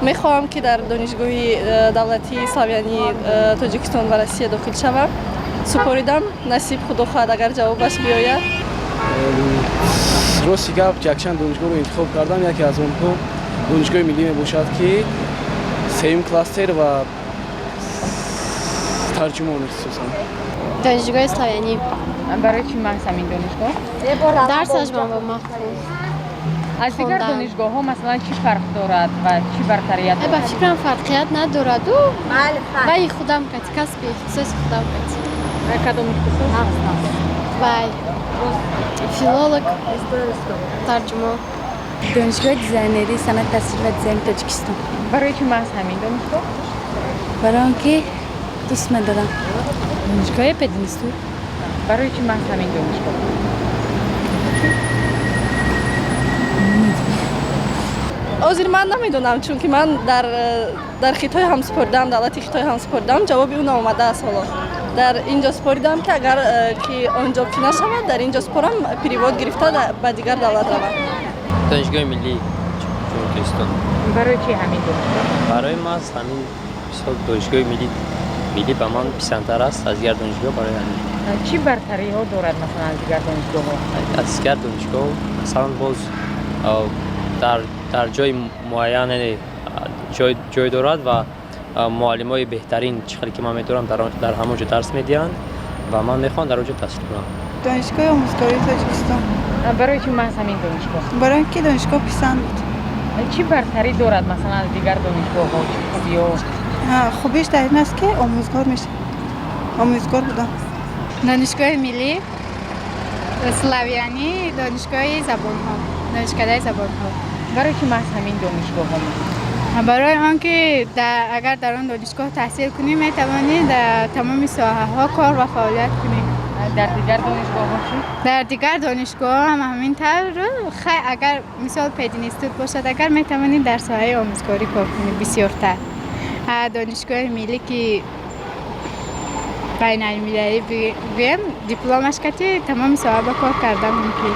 Мехоҳам, ки дар Донишгоҳи давлатии славянии Тоҷикистон ва Россия дохил шавам. Супоридам, насиб, худо хоҳад, агар ҷавобаш биёяд. Рости гап, якчанд донишгоҳро интихоб кардам. Яке аз онҳо Донишгоҳи миллӣ мебошад, ки сеюм кластер ва тарҷумон ихтисосам. Донишгоҳи славянӣ. Барои чӣ маҳз ҳамин донишгоҳ? Дарсаш ман ба махфул. Аз дигар Хондан. донишгоҳҳо, масалан, чӣ фарқ дорад ва чӣ бартарият Ба дорад? фикрам, фарқият надораду вай худам кати, касби ихтисоси худам кати. Кадом ихтисос? Вай филолог, тарҷумон. Донишгоҳи дизайнерӣ, санъат, тасвир ва дизайни Тоҷикистон. Барои чӣ маҳз ҳамин донишгоҳ? Барои он ки дӯст медорам. Донишгоҳи пединститут. Барои чӣ маҳз ҳамин донишгоҳ? Ҳозир ман намедонам, чунки ман дар Хитой ҳам супоридам, давлати Хитой ҳам супоридам, ҷавоби ӯ наомадааст. Ҳоло дар ин ҷо супоридам, ки агар ки он ҷо ки нашавад, дар ин ҷо супорам, перевод гирифта ба дигар давлат равам. Донишгоҳи миллии Ҷумҳурии. Барои чӣ ҳамин донишгоҳ? Барои ман ҳамин мисол донишгоҳи миллӣ ба ман писандтар аст аз дигар донишгоҳ, барои ҳамин. Чӣ бартариҳо дорад, масалан, аз дигар донишгоҳҳо? Аз дигар донишгоҳ, масалан, боз дар ҷои муайян, яъне ҷой дорад ва муаллимои беҳтарин, чӣ хеле ки ман медонам, дар ҳамон ҷо дарс медиҳанд ва ман мехоҳам дар он ҷо таҳсил кунам. Донишгоҳи омӯзгории Тоҷикистон. Барои чӣ маҳз ҳамин донишгоҳ? Барои он ки донишгоҳ писанд буд. Чӣ бартарӣ дорад, масалан, аз дигар донишгоҳҳо, чӣ хубиҳо? Хубиш дар ин аст, ки омӯзгор мешавам, омӯзгор будам. Донишгоҳи миллӣ славянӣ, донишгоҳи забонҳо, донишкадаи забонҳо. Барои чӣ маҳз ҳамин донишгоҳҳо? Барои он ки агар дар он донишгоҳ таҳсил кунӣ, метавонӣ дар тамоми соҳаҳо кор ва фаъолият кунӣ. Дар дигар донишгоҳҳо чӣ? Дар дигар донишгоҳ ҳам ҳамин тавр. Хай, агар мисол пединститут бошад, агар метавонӣ дар соҳаи омӯзгорӣ кор кунӣ бисёртар. Донишгоҳи миллӣ, ки байналмилалӣ бигӯем, дипломаш кати тамоми соҳа ба кор карда мумкин.